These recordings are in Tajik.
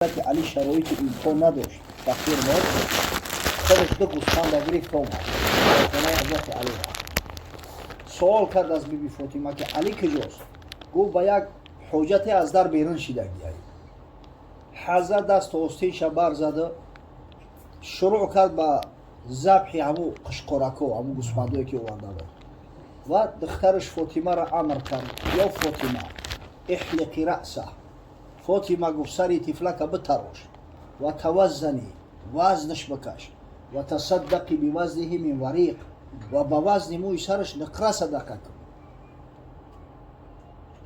Ҳазрати Али шароити имкон надошт, фақир буд, худаш ду гӯсфанда гирифт, омад ба хонаи ҳазрати Али рафт. Суол кард аз биби Фотима, ки Али куҷост? Гуфт, ба як ҳоҷате аз дар берун шидагиай. Ҳазрат дасту остинша бар зада, шурӯъ кард ба забҳи ҳаму қишқорако, ҳаму гӯсфандое, ки оварда буд, ва духтараш Фотимаро амр кард: «Ё Фотима, احلقي رأسه». Фотима, гуфт, сари тифлака битарош, وتوزني, вазнаш бикаш, وتصدقي بوزنه من ورق, ва ба вазни мӯи сараш нуқра садақа кун.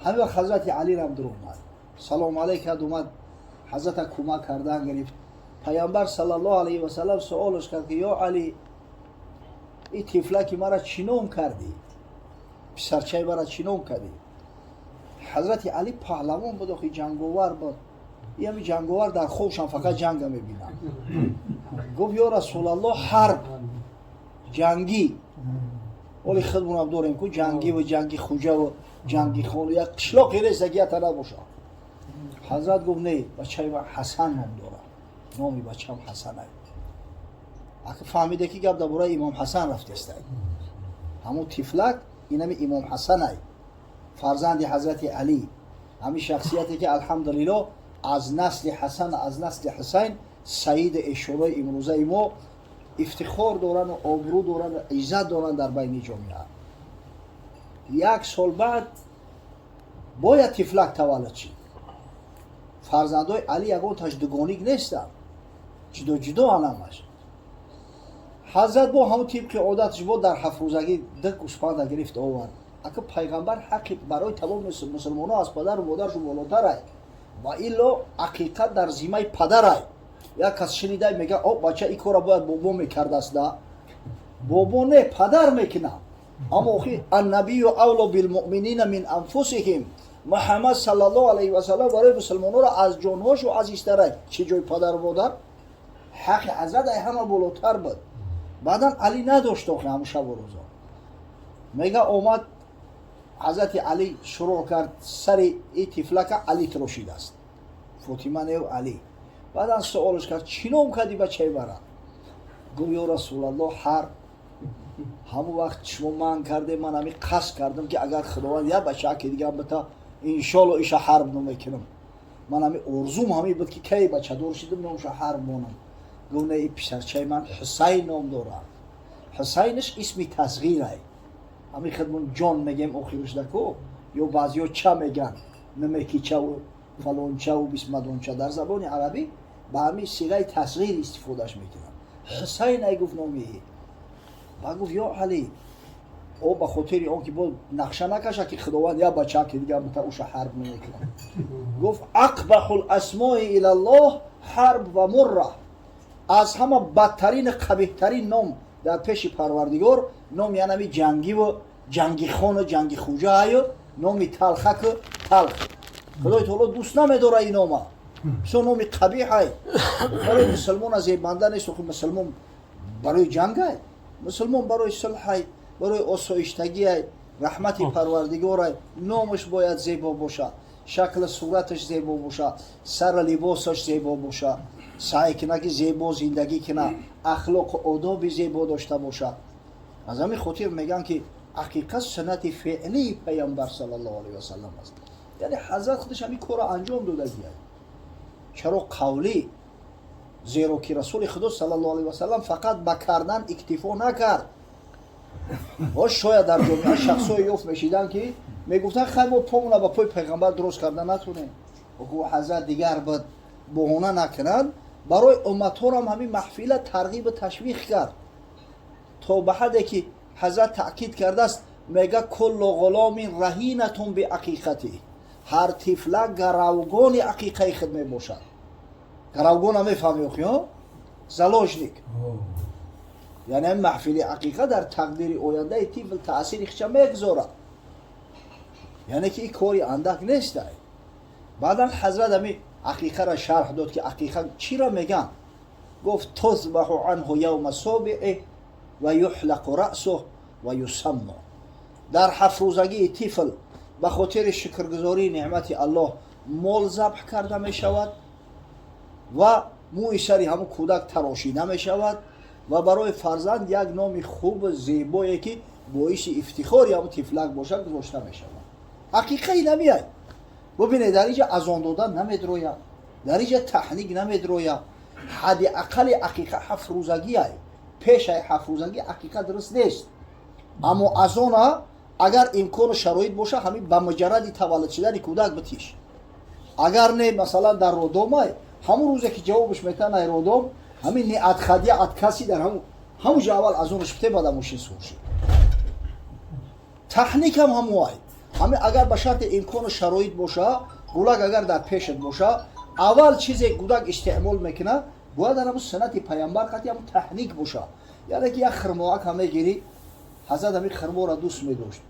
Ҳамин вақт ҳазрати Алирам дуромад, салом алейк кард, омад, ҳазрата кӯмак кардан гирифт. Пайғамбар саллаллоҳу алайҳи васалам суолаш кард, ки: «Ё Али, и тифлаки мара чӣ ном кардӣ? Писарчаи мара чӣ ном кардӣ?» Ҳазрати Али паҳлавон буд, охи ҷанговар буд. Ами ҷанговар дар хобшам фақат ҷанга мебинам. Гуфт: «Ё Расулаллоҳ, Ҳарб, ҷангӣ». Оли худмонам дорем ку ҷангиву ҷанги хуҷаву ҷанги хону, як қишлоқи ресагията набошад. Ҳазрат гуфт: «Не, бачаи ман Ҳасан ном дорад, номи бачам Ҳасанай». Ака фаҳмиде, ки гап дар бораи имом Ҳасан рафтестай. Ҳамун тифлак инами имом Ҳасанай, фарзанди ҳазрати Алӣ, ҳамин шахсияте, ки, алҳамдулилло, аз насли Ҳасан, аз насли Ҳусайн саиди эшорои имрӯзаи мо ифтихор дорану обрӯ дорану иззат доранд дар байни ҷомеа. Як сол баъд бояд тифлак таваллуд шид. Фарзандои Али ягонташ дугоник нестанд, ҷудо ҷудо анамаш. Ҳазрат бо ҳамун тибқи одаташ бо дар ҳафтрӯзагӣ ду гӯспанда гирифт, овард. Ака, пайғамбар ҳаққи барои тамоми мусулмонҳо аз падару модаршон болотарай, ва илло ақиқа дар зиммаи падарай. Як кас шунидай, мега: «О, бача, ин кора бояд бобо мекардаст». Да, бобо не, падар мекунад. Аммо охи النبي أولى بالمؤمنين من أنفسهم. Муҳаммад саллаллоҳу алайҳи васаллам барои мусулмонҳоро аз ҷонҳошу азизтарай, чӣ ҷои падару модар? Ҳаққи ҳазрат ай ҳама болотар буд. Баъдан Али надошт охи ҳамун шабу рӯзо. Мега, омад ҳазрати Али, шурӯъ кард, сари и тифлака Али тирошидааст, Фотима неу, Али. Баъдан суолш кард: «Чӣ ном кардӣ бачаи мара?» Гуфт: «Ё Расулаллоҳ, Ҳарб. Ҳамун вақт шумо манъ кардем, ман ҳамин қасд кардам, ки агар Худованд як бачааки дигам бита, иншоалло иша Ҳарб ном мекунам. Ман ҳамин орзум ҳамин буд, ки кай бачадор шидам, номша Ҳарб монам». Гуфт: «Не, и писарчаи ман Ҳусайн ном дорад». Ҳусайнаш исми тасғирай, ҳамин хидмон ҷон мегем охирушдако, ё баъзиҳо ча меган, намекичаву фалончаву бисмадонча. Дар забони арабӣ ба ҳамин сиғаи тасғир истифодаш мекунанд. Ҳусайн ай, гуфт, номи. Ба гуфт: «Ё Али, о, ба хотири он ки бо нақша накаша, ки Худованд як бачаки дигар бита, уша Ҳарб намекунад». Гуфт: أقبح الأسماء إلى الله حرب ومرة. Аз ҳама бадтарин, қабеҳтарин ном дар пеши Парвардигор номи янами ҷангиву ҷангихону ҷангихуҷааю номи талхаку талх. Худои таоло дӯст намедора ин нома, бисёр номи қабиҳай, барои мусулмона зебанда нест. Охи мусулмон барои ҷангай? Мусулмон барои сулҳай, барои осоиштагиай, раҳмати Парвардигорай. Номаш бояд зебо бошад, шакли сураташ зебо бошад, сара либосаш зебо бошад, саъй кунад, ки зебо зиндагӣ кунад, ахлоқу одоби зебо дошта бошад. Аз ҳамин хотир мегӯянд, ки ақиқа суннати феълии Пайғамбар саллаллоҳу алайҳи васаллам аст, яъне ҳазрат худаш ҳамин корро анҷом додагиай. Чаро қавлӣ? Зеро ки Расули Худо саллаллоҳу алайҳи васаллам фақат ба кардан иктифо накард. Бош, шояд дар ҷомеа шахсое ёфт мешиданд, ки мегуфтанд: «Хай, мо помона ба пои пайғамбар дуруст карда натонем, ҳазрат дигар буд», боҳона накунанд. Барои умматҳорам ҳамин маҳфила тарғибу ташвиқ кард, то ба ҳадде ки ҳазрат таъкид кардааст, мега: كل غلام رهينة بعقيقته. Ҳар тифлак гаравгони ақиқаи худ мебошад. Гаравгона мефаҳми охи, заложник. Яъне ҳамин маҳфили ақиқа дар тақдири ояндаи тифл таъсири хича мегузорад, яъне ки ин кори андак нестай. Баъдан ҳазрат ҳамин ақиқаро шарҳ дод, ки ақиқа чиро меган. Гуфт: تذبح عنه يوم سابعه ويحلق رأسه ويسمى. Дар ҳафтрӯзагии тифл ба хотири шукргузории неъмати Аллоҳ мол забҳ карда мешавад. Ва мӯи сари ҳамун кӯдак тарошида мешавад ва барои фарзанд як номи хубу зебое, ки боиси ифтихори ҳамун тифлак бошад, гузошта мешавад. Ақиқаи намеяй. Бубинед, дар инҷа азон додан намедрояд, дар инҷа таҳник намедрояд. Ҳадди аққали ақиқа 7 рӯзагиай. Пешаи 7 рӯзагӣ ақиқа дуруст нест. Аммо азона агар имкону шароит боша, ҳамин ба муҷарради таваллуд шудани кӯдак битиш. Агар не, масалан, дар роддом ай, ҳамун рӯзе ки ҷавобаш метаҳан ай роддом, ҳамин не отходя от кассы, дар ҳамун ҷо аввал азонаш бите, баъда мошин сур шуд. Таҳникам ҳамуай. Ҳамин агар ба шарти имкону шароит боша, гулак агар дар пешат боша, аввал чизе гудак истеъмол мекунад, бояд дар ҳамун суннати паямбар қати ҳамун таҳник боша. Яъне ки як хирмоак ҳам мегирӣ. Ҳазрат ҳамин хирморо дӯст медошт.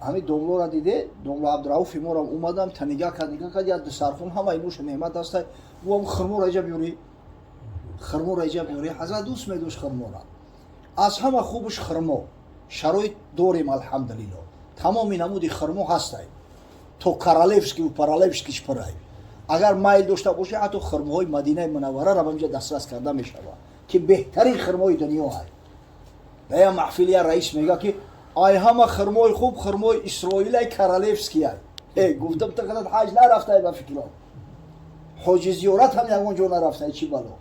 Ҳамин домлоро диде, домло Абдурауфи морам омадам, та нигаҳ кард, нигаҳ кард, як дусархун, ҳамаи нӯшу неъмат ҳастай. Гуфтам, хирморо иҷа биёрӣ, хирморо иҷа биёрӣ. Ҳазрат дӯст медошт хирморо. Аз ҳама хубаш хирмо. Шароит дорем, алҳамдулилло, тамоми намуди хирмо ҳастай, то королевский паралевский шпарай. Агар майл дошта бошӣ, ҳатто хирмоҳои Мадинаи Мунаввараро ҳаминҷа дастрас карда мешавад, ки беҳтарин хирмои дунё ай. Дар як маҳфил як раис мега, ки ай ҳама хирмои хуб хирмои Исроилай, королевский ай. Э, гуфтам, ту қадар ҳаҷ нарафтай, ба фикрам, ҳоҷи зиёрат ҳам ягон ҷо нарафтай. Чӣ бало,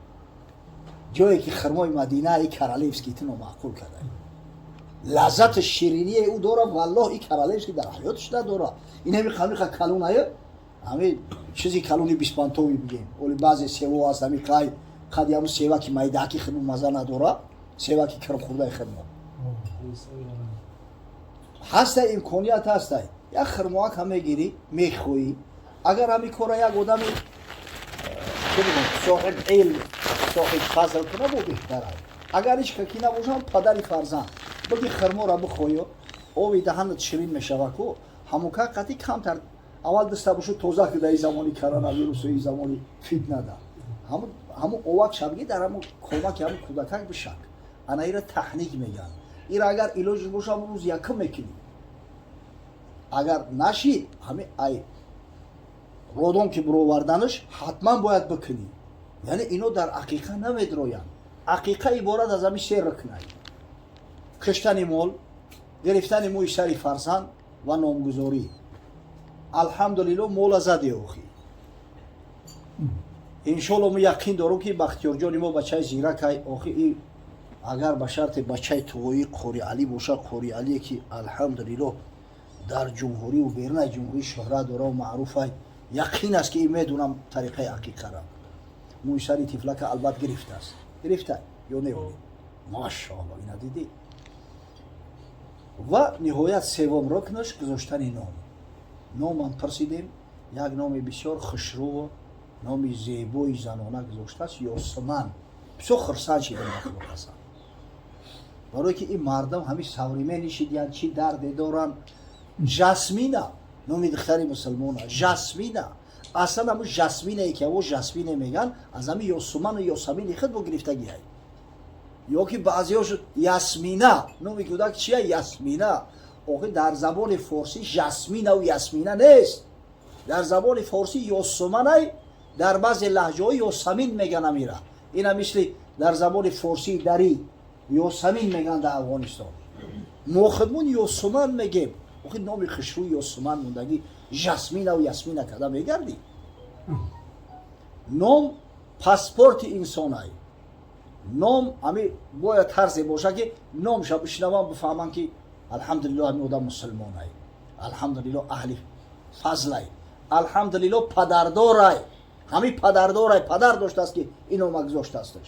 ҷое ки хирмои Мадинаи королевский ту номаъқул кардай, лаззати шириние ӯ дора, валлоҳ, и королевский дар ҳаёташ надора. Ин ҳами қамиқа калонае, ҳами чизи калони беспонтовый бигем. Оли баъзе сево ҳаст, ҳами қай қади ҳаму сева, ки майдаки хидмо маза надора, сева ки кирм хӯрдаи хидмо ҳастай. Имконият ҳастай, як хирмоак ҳам мегирӣ, мехоҳӣ. Агар ҳами кора як одами, чӣ бигӯм, соҳиб илм, соҳиб фазл куна, бо беҳтар аст. Агар ҳеч ки набошам, падари фарзанд биги, хирморо бихоҳё, оби даҳанат ширин мешава ку. Ҳамука қати камтар аввал даста бошу тоза ки, дар замони коронавирусу и замони фитнада ҳамун овак шабги дар ҳамун комаки ҳамун кӯдакак бишак. Ана ира таҳник мегӯянд. Ира агар илоҷш боша, ҳамун рӯз якум мекунӣ. Агар нашид, ҳами ай роддом ки буроварданаш ҳатман бояд бикунӣ. Яъне ино дар ақиқа намедроянд. Ақиқа иборат аз ҳами се рукнай: киштани мол, гирифтани мӯи сари фарзанд ва номгузорӣ. Алҳамдулилло, мола заде охи. Иншолло, мо яқин дорем, ки Бахтиёрҷони мо бачаи зиракай. Охи, и агар ба шарти бачаи туғоӣ Қори Алӣ боша, Қори Алие ки, алҳамдулилло, дар ҷумҳуриву берунаи ҷумҳурӣ шӯҳрат дораву маъруфай, яқин аст, ки и медунам тариқаи ақиқара. Мӯи сари тифлака албат гирифтааст. Гирифта ё не? Машоалло, ина дидӣ. Ва ниҳоят севум рукнаш гузоштани ном. Номам пурсидем, як номи бисёр хушрӯву номи зебои занона гузоштааст, Ёсуман. Бисёр хурсанд шидем, ба Худо қасам, барое ки ин мардам ҳамин современный шидиянд, чӣ дарде доранд. Жасмина номи духтари мусулмона, Жасмина. Аслан ҳамун жасминае ки аво жасмине меган, аз ҳамин ёсуману ёсамини худ бо гирифтагиай. Ё ки баъзеҳо Ясмина номи кӯдак чия, Ясмина. Охи, дар забони форсӣ жасминаву ясмина нест. Дар забони форсӣ ёсуманай, дар баъзе лаҳҷаҳо ёсамин меган. Амира ина мисли дар забони форсии дарӣ ёсамин меган. Дар Афғонистон мо худмон ёсуман мегем. Охи, номи хушрӯи ёсуман мондагӣ, жасминаву ясмина када мегардӣ. Ном паспорти инсонай. Ном ҳами бояд тарзе боша, ки номша бишнавам, бифаҳмам, ки алҳамдулилло, ҳами одам мусулмонай, алҳамдулилло, аҳли фазлай, алҳамдулилло, падардорай, ҳами падардорай, падар доштааст, ки ин нома гузоштаасташ.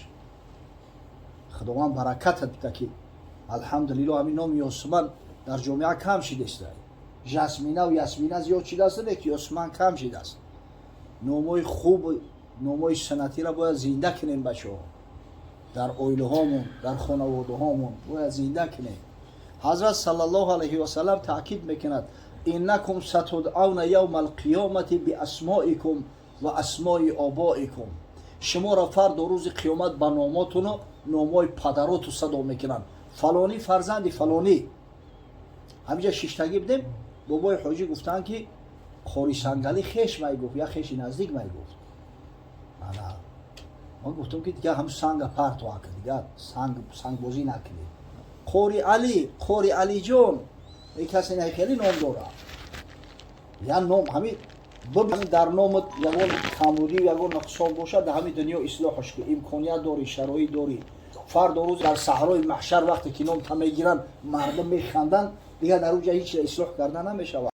Худованд баракатат бита, ки алҳамдулилло, ҳамин номи ёсуман дар ҷомеа кам шидеста. Жасминаву ясмина зиёд шидааст, не ки ёсуман кам шидааст. Номҳои хуб, номҳои санатиро бояд зинда кунем, бачаҳо. Дар оилаҳомон, дар хонаводаҳомон бояд зинда кунем. Ҳазрат саллаллоҳу алайҳи васалам таъкид мекунад: «Иннакум сатудъавна явма алқиёмати биасмоикум ва асмои обоикум». Шуморо фардо рӯзи қиёмат ба номотуну номҳои падароту садо мекунанд: фалонӣ фарзанди фалонӣ. Ҳаминҷа шиштагӣ будем, бобои ҳоҷӣ гуфтанд, ки Қорисангалӣ хеш май гуфт, як хеши наздик май гуфт. Ана. Ман гуфтам, ки дигар ҳам санга парту ака, дигар санг сангбозӣ накунед. Қори Али, Қори Алиҷон, ин касе не, хеле ном дорад, я ном ҳами дар номат ягон камбудӣ, ягон нуқсон бошад, дар ҳами дунё ислоҳаш ки имконият дорӣ, шароит дорӣ. Фардо рӯз дар саҳрои маҳшар, вақте ки ном та мегиранд, мардум механданд, дигар дар уҷа ҳеч ислоҳ карда намешавад.